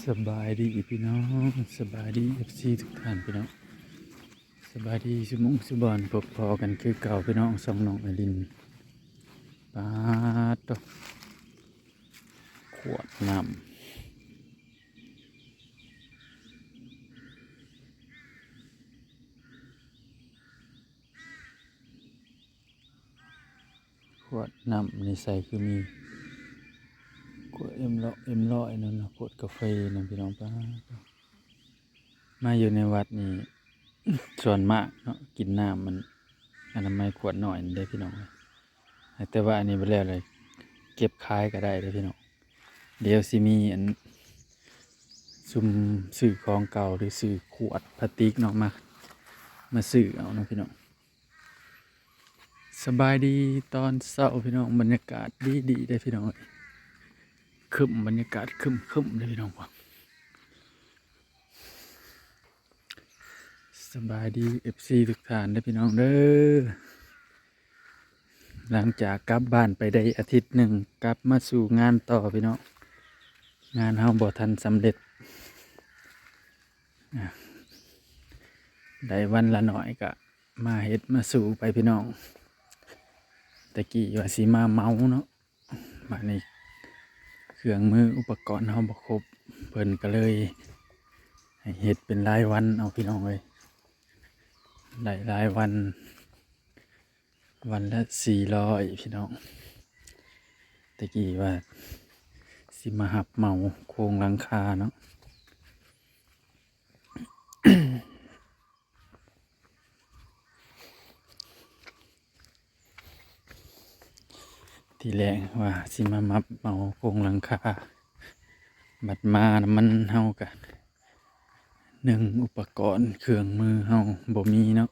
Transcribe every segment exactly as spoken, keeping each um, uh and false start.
สบายดีพี่น้อง สบายดีเอฟซีทุกท่านพี่น้อง สบายดีสุมงสุบอน พบพอกันคือเก่าพี่น้อง ส่องน้องอลิน ปาดโต ขวดน้ำ ขวดน้ำในใส่คือมี ขวดเอ็มร้อย เอ็มร้อยนั่นนะ ขวดกาแฟนั่นพี่น้อง ปาดโต มาอยู่ในวัดนี่ ส่วนมากเนาะ กินน้ำมันอนามัยขวดน้อยนั่นเด้พี่น้อง แต่ว่าอันนี้ไปแล้วเลย เก็บขายก็ได้เลยพี่น้อง เดี๋ยวสิมีอัน ซุมซื้อของเก่าหรือซื้อขวดพลาสติกเนาะ มา มาซื้อเอาเนาะพี่น้อง สบายดีตอนเช้าพี่น้อง บรรยากาศดีดีได้อพี่น้องเอ้ย ครึ้ม บรรยากาศครึ้มครึ้มได้อพี่น้อง สบายดีเอฟซีทุกท่านได้อพี่น้องเด้อ หลังจากกลับบ้านไปได้อาทิตย์หนึ่ง กลับมาสู่งานต่อพี่น้อง งานเฮาบ่ทันสำเร็จ อ่ะ ได้วันละหน่อยก็มาเฮ็ดมาสู่ไปพี่น้อง ตะกี้ว่าสิมาเหมาเนาะ บัดนี้เครื่องมืออุปกรณ์เฮาบ่ครบ เพิ่นก็เลยให้เฮ็ดเป็นรายวันเอาพี่น้องเอ้ย ได้รายวัน วันละสี่ร้อยพี่น้อง ตะกี้ว่าสิมาหับเหมาโครงหลังคาเนาะ ทีแรกว่าสิมาหับเหมาโครงหลังคา บัดมานะมันเฮากะ หนึ่ง อุปกรณ์เครื่องมือเฮาบ่มีเนาะ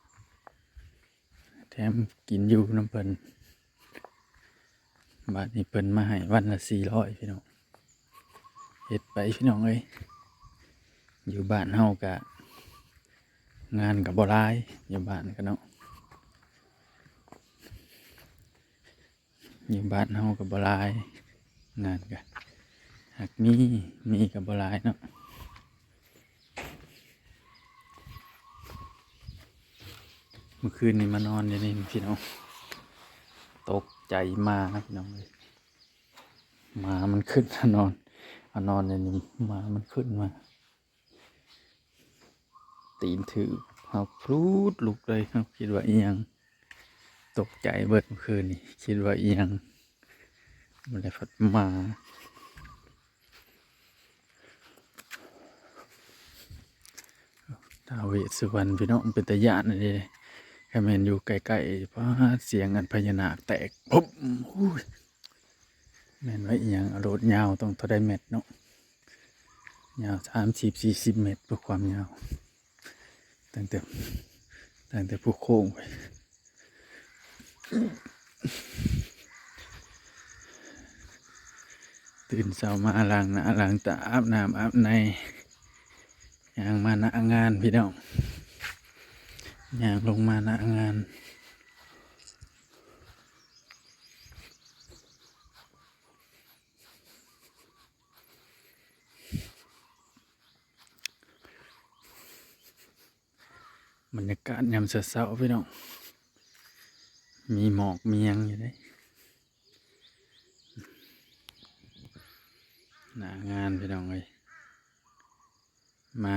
แถมกินอยู่นำเพิ่น บัดนี้เพิ่นมาให้วันละสี่ร้อยพี่น้อง เฮ็ดไปพี่น้องเอ้ย อยู่บ้านเฮากะ งานกะบ่หลาย อยู่บ้านกะเนาะ อยู่บ้านเฮากะบ่หลาย งานกะหากมี มีกะบ่หลายเนาะ เมื่อคืนนี้มานอนอยู่นี่พี่น้อง ตกใจหมาพี่น้องเอ้ย หมามันขึ้นมานอน มานอนอยู่นี่ หมามันขึ้นมา ตีนถืก เฮาพลูดลุกเลย เฮาคิดว่าอีหยัง ตกใจเบิดเมื่อคืนนี้ คิดว่าอีหยัง มันเลยพัดหมา ท้าวเวสสุวรรณพี่น้อง เป็นตาย้านเด้ คันแม่นอยู่ใกล้ๆ ป๊าด เสียงอันพญานาคแตกปุ๊บ อุ้ย แม่นว่าอีหยัง เอาโลดยาวต้องเท่าใดเมตรเนาะ ยาวสามสิบ สี่สิบเมตร เพื่อความยาว ตั้งแต่ ตั้งแต่ผู้โค้งไป ตื่นเช้ามาล้างหน้าล้างตา อาบน้ำอาบใน ย่างมาหน้างานพี่น้อง ย่างลงมาหน้างาน บรรยากาศยามเช้าๆพี่น้อง มีหมอกมีหยังอยู่เด้ หน้างานพี่น้องเอ้ย มา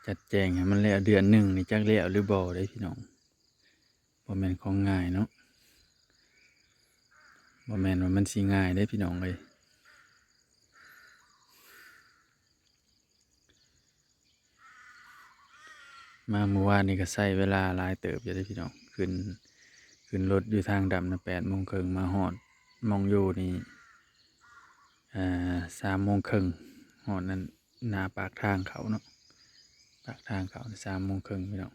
จัดแจงให้มันแล้ว เดือนหนึ่งนี่จักแล้วหรือบ่เด้พี่น้อง บ่แม่นของง่ายเนาะ บ่แม่นว่ามันสิง่ายเด้พี่น้องเอ้ย มามื้อวานนี่ก็ใช้เวลาหลายเติบอยู่เด้พี่น้อง ขึ้น ขึ้นรถอยู่ทางดำนะ แปดโมงครึ่ง มาฮอดหม่องอยู่นี่ อ่า สามโมงครึ่ง ฮอดนั่น หน้าปากทางเข้าเนาะ ปากทางเข้า สามโมงครึ่งพี่น้อง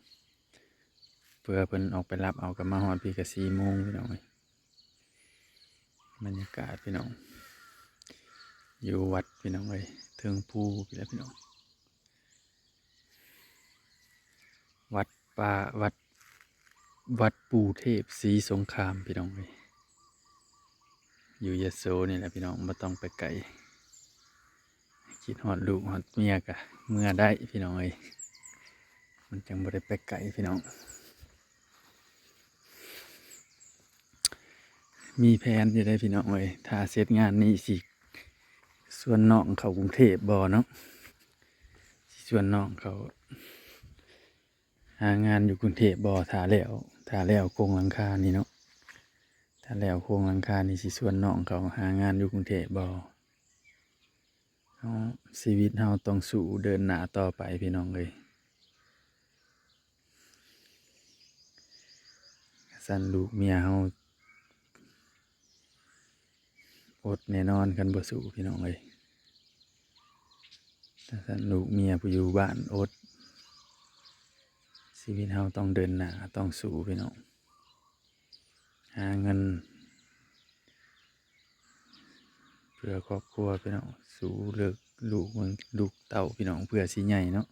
เพื่อเพิ่นออกไปรับเอา ก็มาฮอดพี้ก็สี่โมงพี่น้องเอ้ย บรรยากาศพี่น้อง อยู่วัดพี่น้องเอ้ย เทิงภูพี้แหละพี่น้อง วัดป่า วัด วัดปู่เทพศรีสงครามพี่น้องเอ้ย อยู่ยโสนี่แหละพี่น้อง บ่ต้องไปไกล คิดฮอดลูกฮอดเมียกะเมือได้พี่น้องเอ้ย มันจั่งบ่ได้ไปไกลพี่น้อง มีแผนอยู่เด้พี่น้องเอ้ย ถ้าเสร็จงานนี้สิชวนน้องเข้ากรุงเทพฯบ่เนาะ สิชวนน้องเข้าหางานอยู่กรุงเทพฯบ่ ถ้าแล้ว ถ้าแล้วโครงหลังคานี่เนาะ ถ้าแล้วโครงหลังคานี่สิชวนน้องเข้าหางานอยู่กรุงเทพฯบ่ เฮา ชีวิตเฮาต้องสู้เดินหน้าต่อไปพี่น้องเอ้ย ซั้นลูกเมียเฮาอดแน่นอนคันบ่สู้พี่น้องเอ้ย ถ้าซั้นลูกเมียผู้อยู่บ้านอด ชีวิตเฮาต้องเดินหน้าต้องสู้พี่น้อง หาเงิน เพื่อครอบครัวพี่น้อง สู้เลือกลูกเมืองลูกเต้าพี่น้อง เพื่อสิใหญ่เนาะ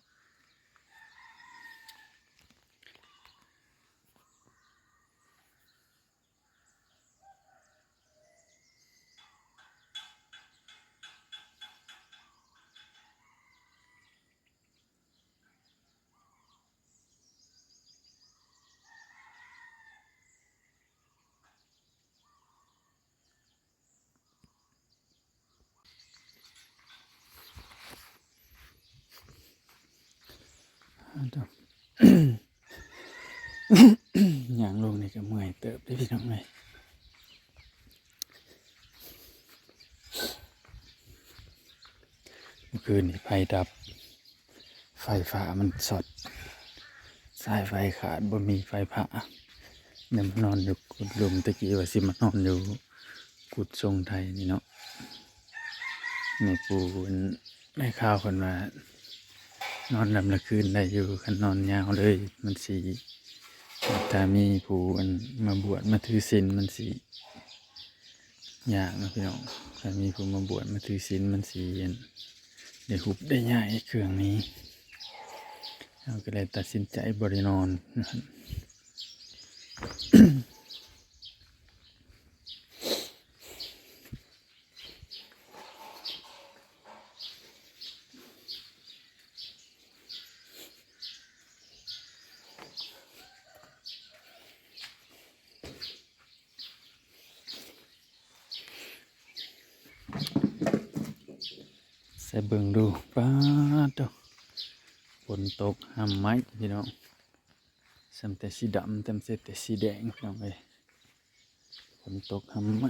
ย่างลงนี่ก็เมื่อยเติบเด้พี่น้องเอ้ย เมื่อคืนนี่ไฟดับ ไฟฟ้ามันช็อต สายไฟขาด บ่มีไฟฟ้า เนี่ยมานอนอยู่กุดหลุม ตะกี้ว่าสิมานอนอยู่กุดทรงไทยนี่เนาะ แม่ปู่เพิ่น แม่ข่าวเพิ่นว่า นอนลำละคืนได้อยู่ คันนอนยาวเลยมันสิ ถ้ามีผู้อันมาบวชมาถือศีลมันสิยากเนาะพี่น้อง ถ้ามีผู้มาบวชมาถือศีลมันสิอันได้ฮุบได้ย้ายเครื่องนี้ เราก็เลยตัดสินใจบ่ได้นอนนะครับ ใส่เบิ่งดู ป๊าดโธ่ ฝนตกฮ่ำไหมพี่น้อง ซ้ำแต่สีดำ ซ้ำแต่สีแดงพี่น้องเอ้ย ฝนตกฮ่ำไหม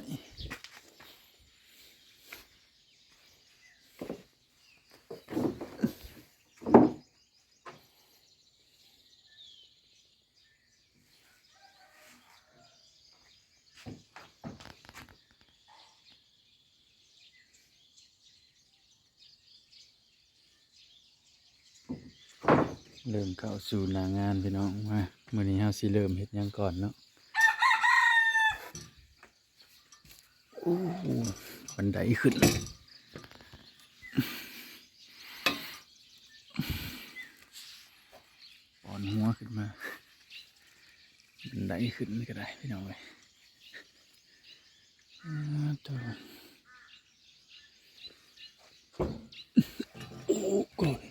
เริ่มเข้าสู่หน้างานพี่น้อง มา มื้อนี้เฮาสิเริ่มเฮ็ดหยังก่อนเนาะ โอ้ บันไดขึ้น อ่อนหัวขึ้นมา บันไดขึ้นก็ได้พี่น้องเอ้ย อ่า โธ่ โอ้ โอ้ย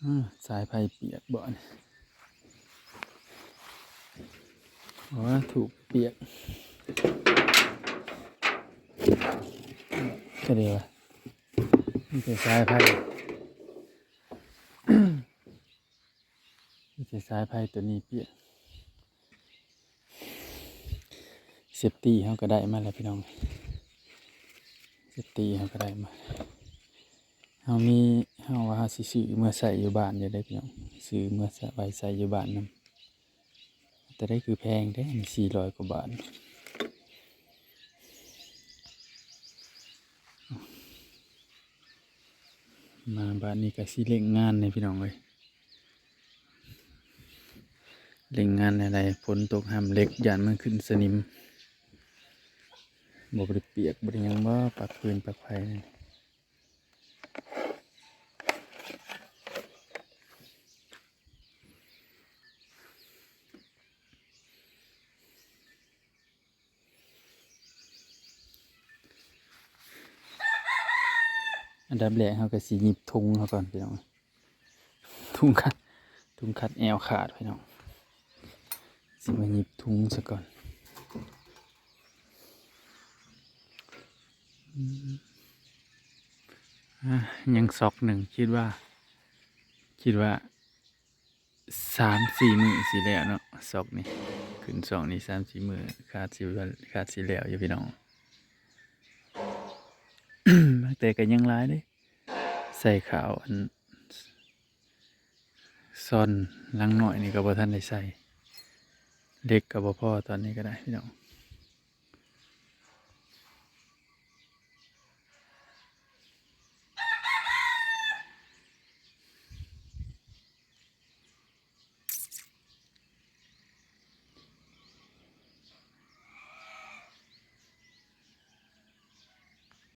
อืม สายไฟเปียกบ่นี่ โอ้ย ถูกเปียก ก็ดีวะ มันเป็นสายไฟ มีแต่สายไฟตัวนี้เปียก เซฟตี้เฮาก็ได้มาแล้วพี่น้อง เซฟตี้เฮาก็ได้มา เฮามี เฮาว่าเฮาสิซื้อเมือใส่อยู่บ้านอยู่เด้อพี่น้อง ซื้อเมือใส่ ไว้ใส่อยู่บ้านนำ แต่ได้คือแพงเด้ อันนี้สี่ร้อยกว่าบาท มาบาดนี้ก็สิเร่งงานนี่พี่น้องเอ้ย เร่งงานแนวใด ฝนตกห้ามเหล็ก ย้านมันขึ้นสนิม บ่ได้เปียก บ่ได้หยังบ่ ปลั๊กฟืนปลั๊กไฟนั่น อันดับแรกเราก็สิหยิบถุงเราก่อนพี่น้อง ถุงคัด ถุงคัดแอวขาดพี่น้อง สิมาหยิบถุงซะก่อน อืม อ่ะ ยังซอกหนึ่ง คิดว่า คิดว่า สามสี่มื้อสิแล้วเนาะ ซอกนี่ ขึ้นซอกนี่ สามสี่มื้อ คาดสิว่า คาดสิแล้วอยู่พี่น้อง แต่ก็ยังหลายเด้ ใส่ขาวอัน ซ่อนหลังน้อยนี่ก็บ่ทันได้ใส่ เหล็กก็บ่พอตอนนี้ก็ได้พี่น้อง